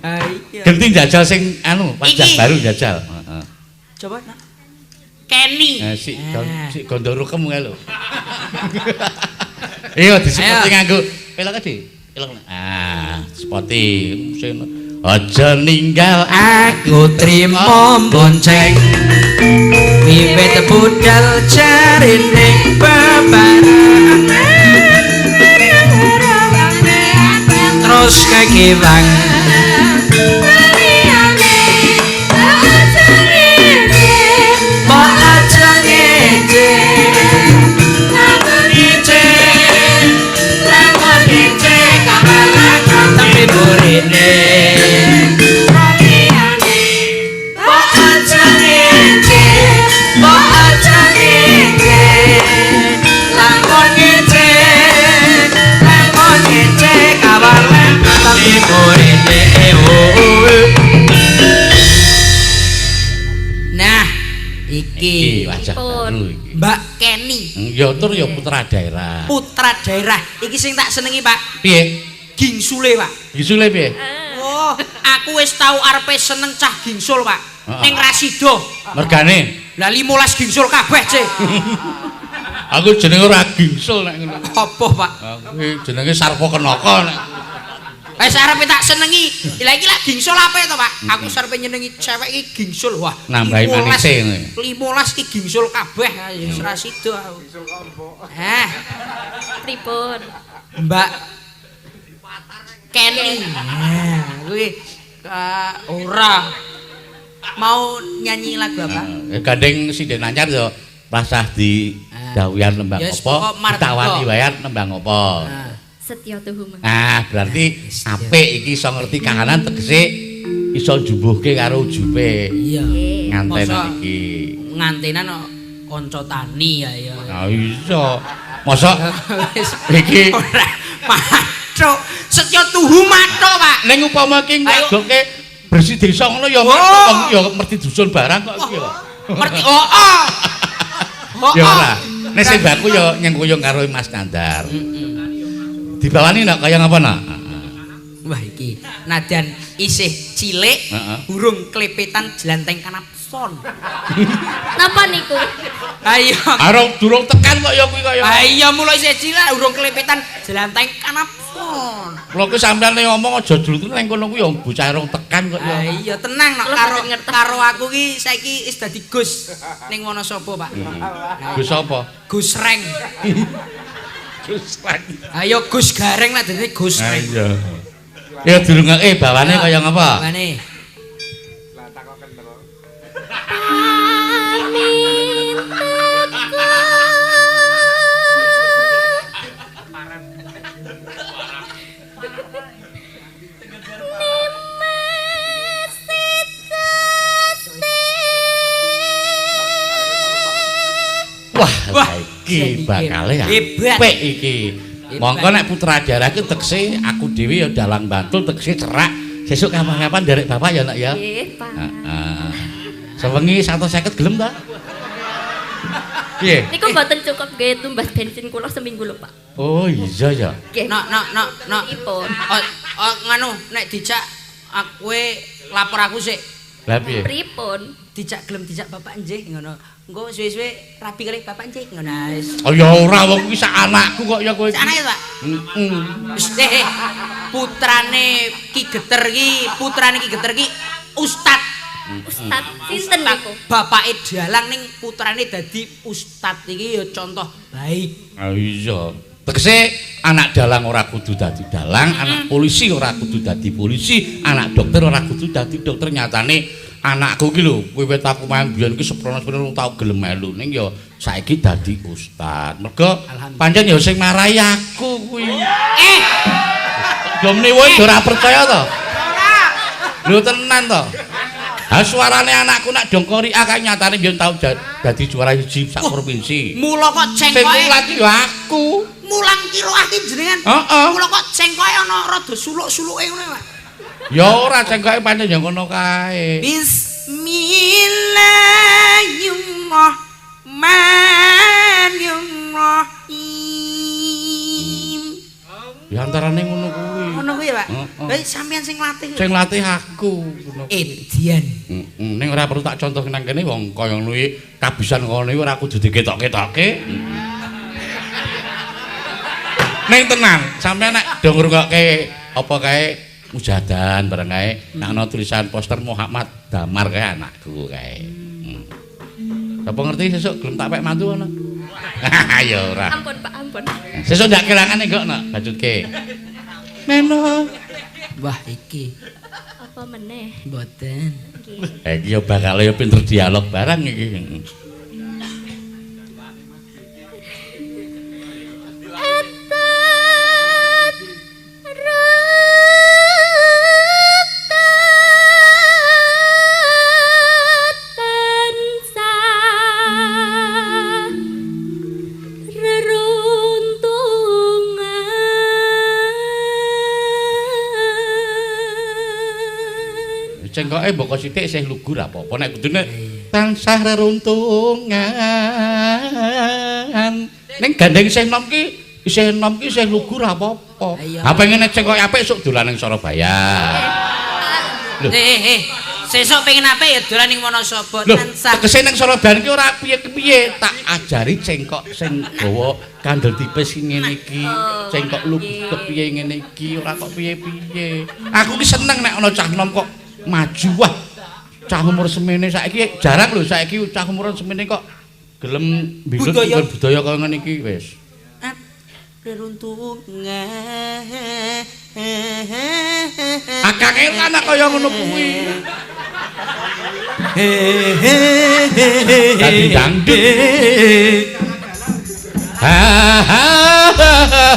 Ah iya. Genti njajal sing anu wajah baru njajal. Heeh. Coba nak. Kenny. Si si Gondorukem kae lho. Iya disepoti nganggo pelok di. Pelok. Ah, sepoti sing aja ninggal aku trimo bonceng. Wiwit budal jarine babaran. Terus kekiwang. Nah, iki wajah baru iki. Mbak Kenny. Ya tur ya putra daerah. Putra daerah. Iki sing tak senengi, Pak. Piye? Gingsule, Pak. Gingsule piye? Oh, aku wis tau arepe seneng cah gingsul, Pak. Ning Rasido. Mergane? Lah 15 gingsul kabeh, Cek. Aku jenenge ora gingsul nek ngono. Apa, Pak? Aku jenenge Sarpo Kenaka nek. Wis arepe tak senengi. Lah iki lak gingsul ape to, Pak? Aku arepe nyenengi cewek iki gingsul. Wah, nambahi manise ngono. 15 iki gingsul kabeh. Wis ra sida aku. Gingsul kompo. Hah. Pripun? Mbak Kenny. Nah, kuwi ora mau nyanyi lagu apa? Gandeng sinden anyar yo rasah di dawuhan nembang apa, ditawani wayan nembang apa. Setya tuhu. Ah, berarti apik iki iso ngerti kahanan tegese iso njumbuhke karo ujube. Iya. Ngantenan iki. Ngantenan kok kanca tani ya ya. Ah iya. Mosok iki ora mathuk. Setya tuhu mathuk, Pak. Ning upama iki nglagokke bersih desa ngono ya mathuk ya merti dusun barang kok iki ya. Merti heeh. Ya ora. Nek sing baku ya nyengkuyung karo Mas Nandar. Dibawani nak kaya ngapa nak? Wah iki nadan isih cilik, burung klepetan jlanteng kanapson. Napa niku? Ayo. Arung durung tekan kok ya kuwi kaya. Ha iya mula isih cilik urung klepetan jlanteng kanapson. Kula ki sampean nek ngomong aja dulu nang kono kuwi ya bocah rung tekan kok ya. Ha iya tenang nak karo karo aku ki saiki wis dadi Gus ning Wonosobo, Pak. Gus apa? Gus Reng. Gus Reng. Ayo Gus Gareng lah dadi Gus Reng. Iya. Ya dirungake bawane kaya ngapa? Bawane. Lah takok kendel. Amin teko. Wah, iki bakale apik iki. Mongko nek putra daerah iki tegese aku dhewe ya dalang Bantul tegese cerak. Sesuk kapan-kapan nderek bapak ya nak ya. Nggih, Pak. Heeh. Sewengi 150 gelem ta? Piye? Niku mboten cukup nggih tumbas bensin kula seminggu lho, Pak. Oh iya ya. Nok nok nok nok. Oh nganu nek dijak aku lapor aku sik. Lah piye? Pripun? Dijak gelem dijak bapak nggih ngono. Engko suwe-suwe rapi kali bapak nggih ngono wis. Oh ya ora wong kuwi sak anakku kok ya kowe. Sak anake, Pak? Heeh. Wis putrane Ki Geter ki, putrane Ki Geter ki ustad. Ustad sinten niku? Bapake dalang ning putrane dadi ustad iki ya contoh baik. Ah iya. Tegese anak dalang ora kudu dadi dalang, anak polisi ora kudu dadi polisi, anak dokter ora kudu dadi dokter. Nyatane anakku ki lho, wiwit aku main biyen ki seprono-seprono tau gelem melu ning ya saiki dadi ustad. Mergo pancen ya sing marai aku kuwi. Eh. Yo meni wae ora percaya to? Ora. Lho tenan to. Ha suarane anakku nak dong kori kae nyatane biyen tau dadi juara siji sak provinsi. Mula kok cengkoke. Sing mulang ki ya aku. Mulang kiroah ki jenengan. Heeh. Mula kok cengkoke ana rada suluk-suluke ngono, Pak. Ya ora cengkoke pancen ya ngono kae. Bismillahirrahmanirrahim. Ya antarane ngono kuwi. Ngono kuwi ya, Pak. Heeh. Lah sampean sing nglatih. Sing latih aku ngono. Edian. Heeh, ning ora perlu tak contoh nang kene wong kaya ngono iki kabisan ngono iki ora kudu diketok-ketokke. Ning tenan, sampean nek do ngrungokke apa kae mujadan bareng kae nek ana tulisan poster Muhammad Damar kae anakku kae. Sapa ngerti sesuk gelem tak pek mantu ana? Ya ora. Ampun, Pak, ampun. Sesuk ndak kelangane kok nak bacutke. Meno. Wah, iki Apa meneh? mboten. Nggih. Eh iki ya bakal ya pinter dialog barang iki. Etet retet tansah reruntungan. Cengkoke mbok sithik isih lugu ra apa-apa nek kudune tansah reruntungan. Ning gandeng isih nom ki isih lugu ra apa-apa. Iya. Ha pengen nek cengkoke apik sok dolan ning Surabaya. Lho. Sesuk pengen apik ya dolan ning Wonosobo Lho, tansah. tegese ning Surabaya ki ora piye-piye, tak ajari cengkok sing gawa kandel tipis ki ngene iki, cengkok lugu kepiye ngene iki, ora kok piye-piye. Aku ki seneng nek ana cah nom kok maju wah. Cah umur semene saiki jarang lho saiki cah umur semene kok gelem mbilut Budaya. budaya kaya ngene iki wis. Reruntungan. Akange anak kaya ngono kuwi. Dadi dangdut. Ha ha ha ha.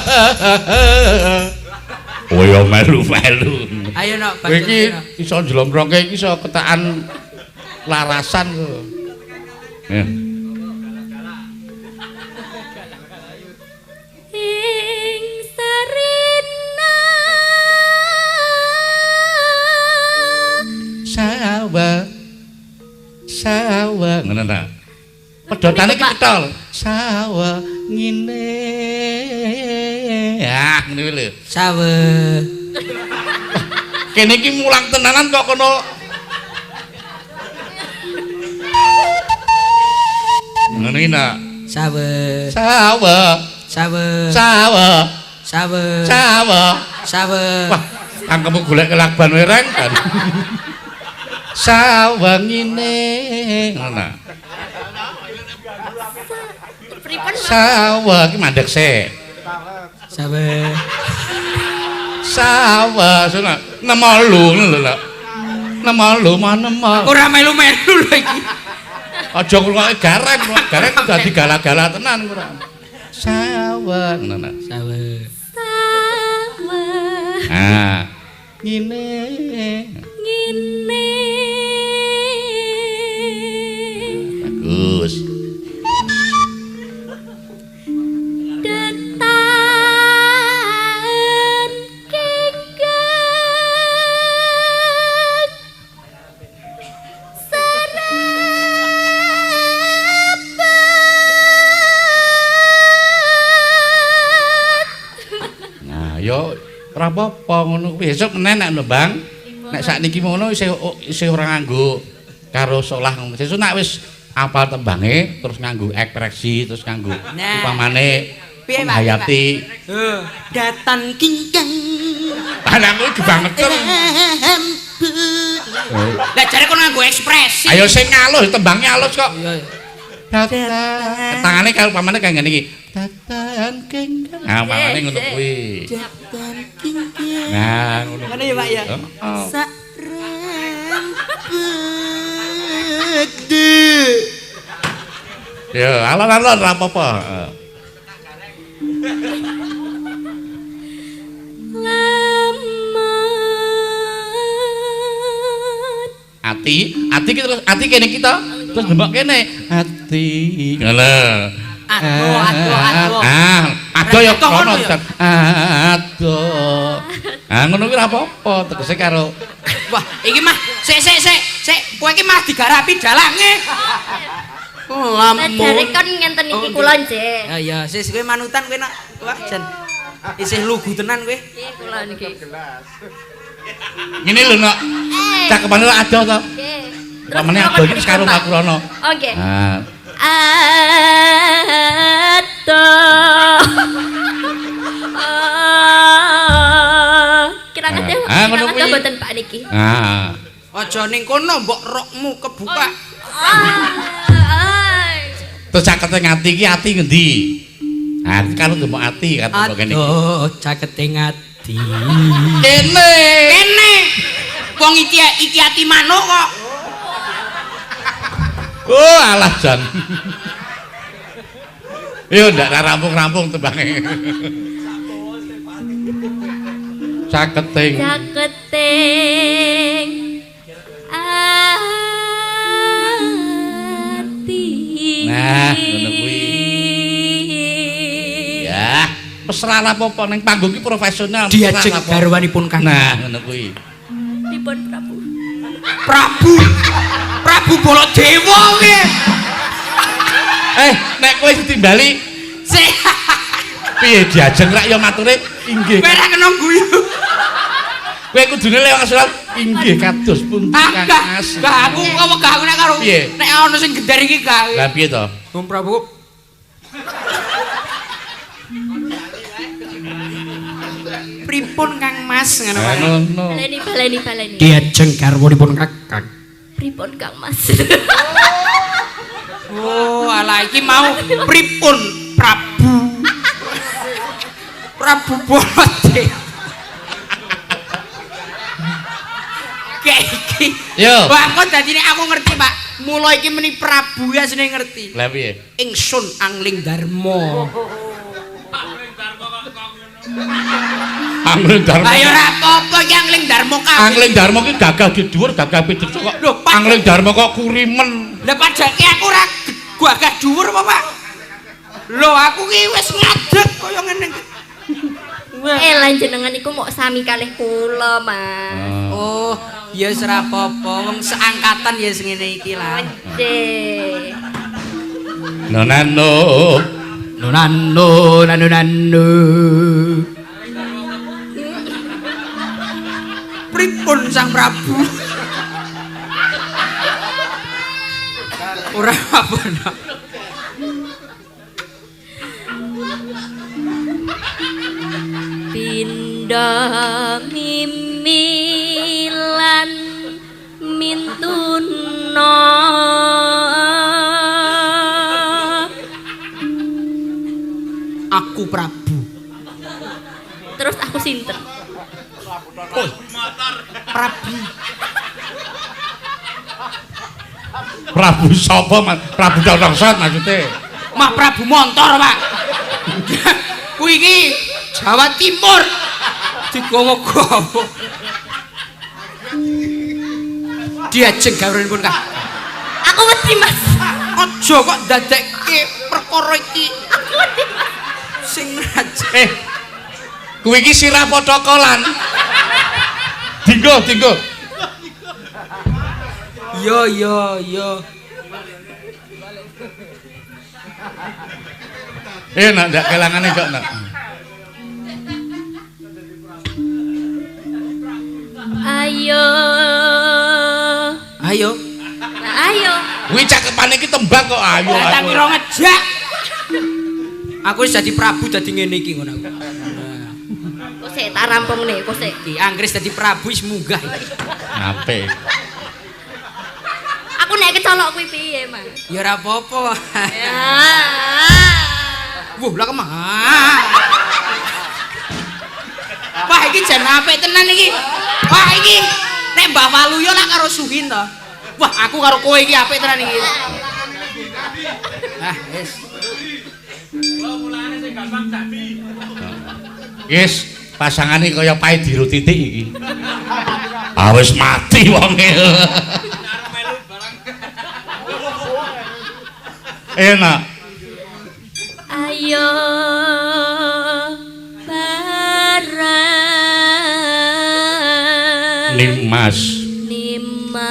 Oh ya melu-melu. Ayo nok Kowe iki iso njlomprongke iki iso ketaan larasan kok. Ya. Ing sarina Sawa. Sawa ngono ta. Pedhotane ki ketol. Sawa ngene. Ah, ngene kuwi lho. Sawe. Kene iki mulang tenanan kok kono. Ngono iki nak. Sawe. Sawa, Sawe. sawa, Sawe. sawa. Sawe. Wah, cangkemmu golek kelakban wereng kan. Sawa ngene. Ngono. pripun Pak? Sawa iki mandek sik. Sawe. Sawa, sono nemolu ngono lho. Nak. Nemolu manemo. Ora melu-melu lho iki. Aja ngrungokke gareng, gareng dadi gala-gala tenan ora. Sawa ngono nak. Sawe. Sawe Ah. Ngene. ngene Bagus. Detan kengkeng serepet. Nah, yo ora apa-apa ngono kuwi. Esuk meneh nek nembang. Nek sakniki ngono isih isih ora nganggo karo solah ngono. Sesuk nek wis apal tembange terus nganggo ekspresi, terus nganggo Nah. upamane Piye, Pak? menghayati. Datan kingkang. Anakku kebangetan. Lah jare kon nganggo ekspresi. Ayo sing alus, tembangnya alus kok. Iya. Tangane kalau upamane kaya ngene iki. Datan kengkang. Nah, upamane ngono kuwi. Datan kingkang. Nah, ngono. Ngono ya, Pak ya. Heeh. Sak rempet. Ya, alon-alon ora apa-apa. Heeh. Lemot. Ati, ati ki terus ati kene kita terus nembak kene. Ati. Ngono. Ado, ado, ado. Ah, ado ya Ado ngono kono. ya? Ado. Ah, ngono kuwi ora apa-apa, tegese karo Wah, iki mah sik sik sik sik kowe iki malah digarapi dalange. Lah Lamun. jare kon ngenten iki Oh, kula nggih. Ya ya, sis kowe manutan kowe nak. Wah, jan. Isih lugu tenan kowe. Nggih kula niki. Ngene lho, Nok. Cakepane lak adoh to. Nggih. Pamane adoh iki wis karo aku rono. Oke. Ah. Adoh. Kirang adoh. Ah, ngono Kirang kuwi. adoh mboten Pak niki. Ah. Aja ning kono mbok rokmu kebuka. Terus cakete ati iki ati ngendi? Ah, iki karo demok ati karo kene iki. Aduh, cakete ati. Kene. Kene. Wong iki iki ati manuk kok. Oh, alah jan. Yo ndak rampung-rampung tembange. Caketing. Caketing ati. Nah, ngono kuwi. Ya, mesra lah apa ning panggung iki profesional. Diajeng garwanipun Kang. Nah, ngono kuwi. Pripun Prabu? Prabu. Prabu Baladewa kuwi. Eh, nek kowe ditimbali Sik. piye diajeng rak ya mature inggih. Kowe ora kena guyu. Kowe kudune lewat surat inggih kados pundi Ah, Kang gak, Mas. gak aku kok wegah aku nek karo Piye? nek ana sing gendar iki gak. Lah piye to? Wong Prabu. Pripun Kang Mas ngono Ah, wae. ngono. Baleni baleni baleni. Diajeng garwanipun Kakang. Pripun Kang Mas? Oh, alah iki mau pripun Prabu. Prabu Baladewa. Kayak iki. Yo. Wah, kok dadine aku ngerti, Pak. Mula iki meni Prabu ya sing ngerti. Lah piye? Ingsun Angling Darma. Angling Darma. Lah ya ora apa-apa iki Angling Darma kabeh. Angling Darma ki gagah di dhuwur, gagah pidek kok. Lho, Pak. Angling Darma kok kurimen. Lah padake aku ora gagah dhuwur apa, Pak? Lho, aku ki wis ngadeg kaya ngene iki. Eh lan jenengan iku mok sami kalih kula, Mas. Oh, ya wis ora apa-apa, wong seangkatan ya sing ngene iki lah. Cek. Nonano. Nonano, nano nano. Pripun Sang Prabu? Ora apa nak. Pindha mimilan mintuna. Aku Prabu. Terus aku sinten? Oh. Prabu. Prabu sapa, Mas? Prabu Dawngsat maksudnya. Mah Prabu Montor, Pak. Kuwi iki Jawa Timur. Digawa-gawa. Diajeng garwanipun Kang. Aku wedi, Mas. Aja kok ndadekke perkara iki Aku wedi, Mas. sing ngajeng. Eh. Kuwi iki sirah potokolan. Dinggo, dinggo. Yo yo yo. Eh, nak ndak kelangane kok, nak. Ayo. Ayo. Nah, ayo. Kuwi cakepane iki tembang kok ayo. Lah tak ayo. kira ngejak. Aku wis dadi Prabu dadi ngene iki ngono aku. Kok sik tak rampungne, kok sik. Iki anggris dadi Prabu wis munggah iki. Apik. Aku nek kecolok kuwi piye, Mas? Ya ora apa-apa. Ya. Wuh, lah kemah. Wah, iki jan apik tenan iki. Wah, iki nek Mbah Waluyo lah karo Suhin to. Wah, aku karo kowe iki apik tenan iki. Ah, wis. Wis, pasangane kaya pae diru titik iki. Ah wis mati wonge. Enak. Ayo bareng Nimas. Nimas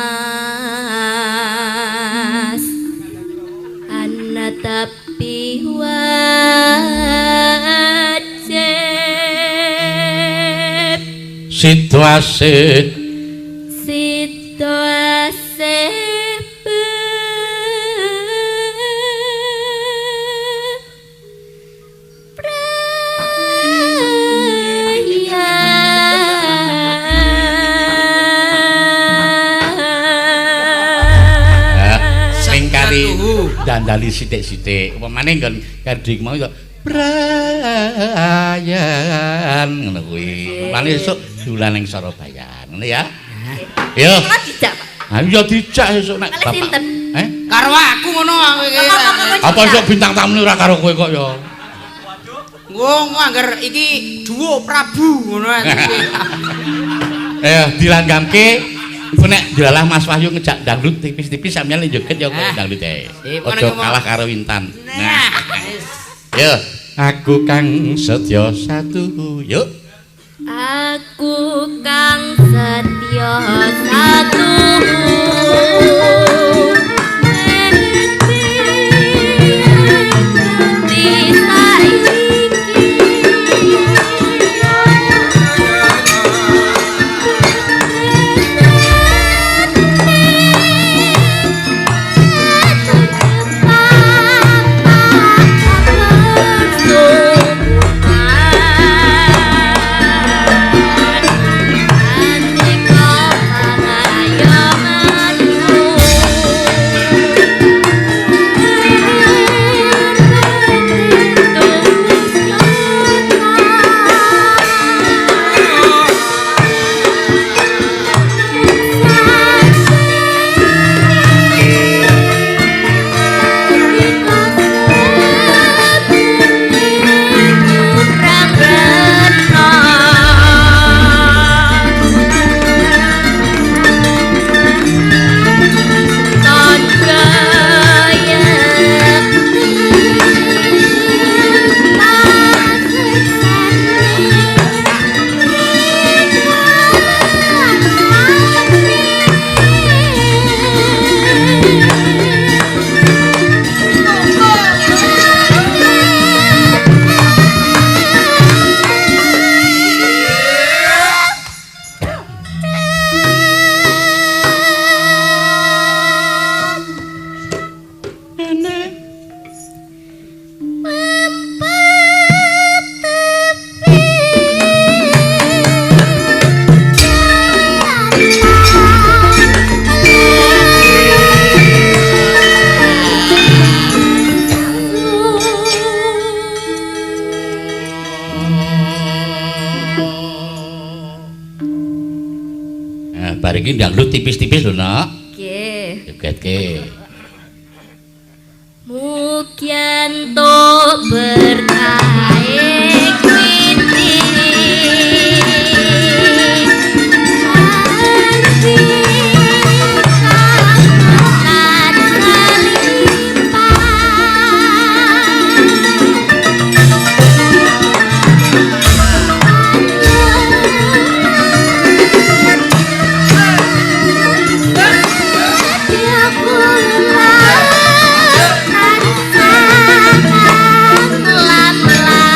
ana tapi wajeng. Sida asih. Sida asih. Sing kari dandali sithik-sithik. Upamane nggon kandhing mau ya Brayan ngono kuwi. Upamane esuk dolan ning Sorobayan. Ngono ya. Yo. Kula dijak, Pak. Ha iya dijak esuk nek Kalih sinten? Eh? Karo aku ngono aku iki. Apa esuk bintang tamu ora karo kowe kok ya? Wong angger iki duo Prabu ngono aku. Dilanggamke iku nek dilalah Mas Wahyu ngejak dangdut tipis-tipis sampeyan joget ya kowe dangdut ae. Aja kalah karo Intan. Nah. Yo, aku kang setya satu, yuk. Aku kang setya satu. Bar iki dangdut tipis-tipis lho, Nak. Nggih. Jogetke. Mugi entuk berkahe kwiti. Lam lam.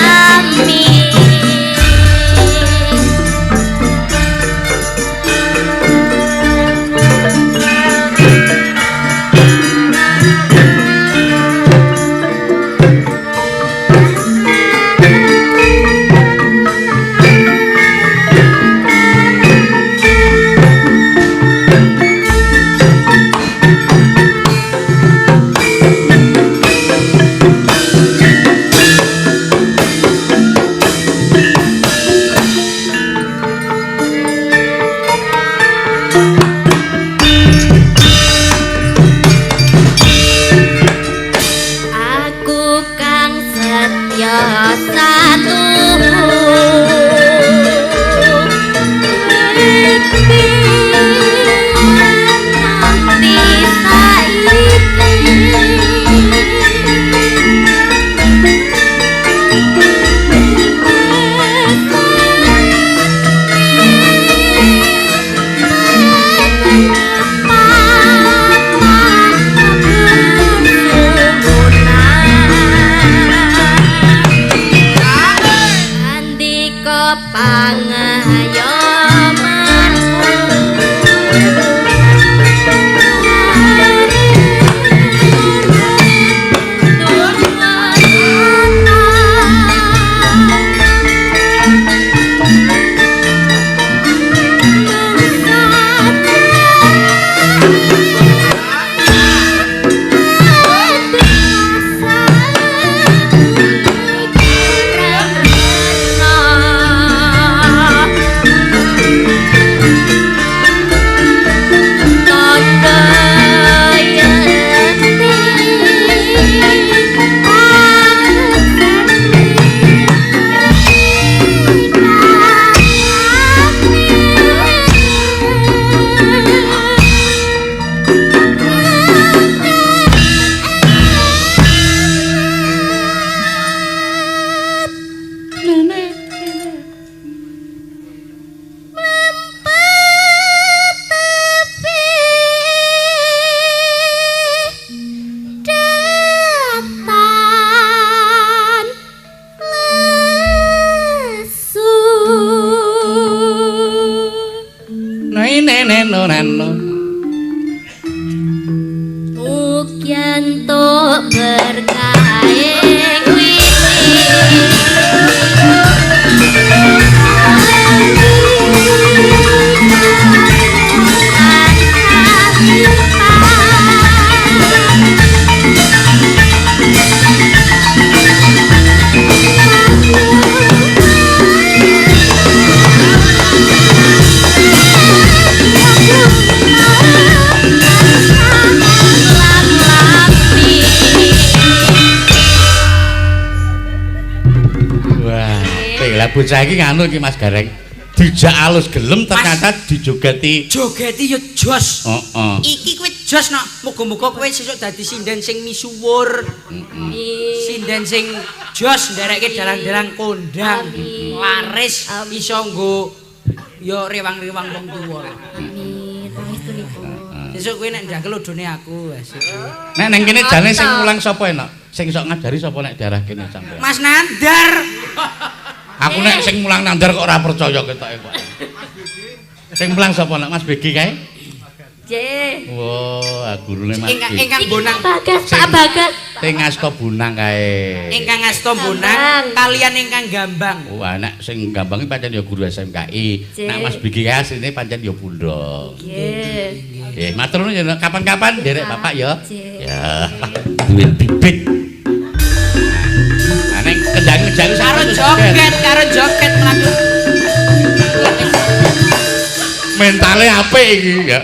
ne no nano. Mugi entuk berkah wini. Wah, lah bocah iki nganu iki Mas Gareng. Dijak alus gelem ternyata dijogeti. Jogeti yo jos. Heeh. Iki kowe jos nok. Muga-muga kowe sesuk dadi sinden sing misuwur. Sinden sing jos nderekke dalang-dalang kondang, Amin. laris, Amin. iso nggo yo rewang-rewang wong tuwa. Amin. Pangestunipun. Sesuk kowe nek ndangkel odone aku asik. Nek nang kene jane sing mulang sapa enak? Sing sok ngajari sapa nek daerah kene sampean? Mas Nandar. Aku nek sing mulang Nandar kok ora percaya ketoke kok. Sing mulang sapa nek Mas BG kae? J. Wah, gurune Mas Ingkang BG. ingkang bonang, Bagas, Pak Bagas. Sing ngasta bonang kae. ingkang asta bonang Gambang. kalian ingkang gambang. Wah, nek sing gambang iki pancen ya guru SMKI. Cek. Nek Mas BG kae asline pancen ya pundhok. Nggih. Nggih, matur nuwun ya Nok. Kapan-kapan nderek Bapak ya. Cek. Ya, duwe bibit. Nah, nek kendang-kendang Karo joget, karo joget mlaku. Mentale apik iki ya.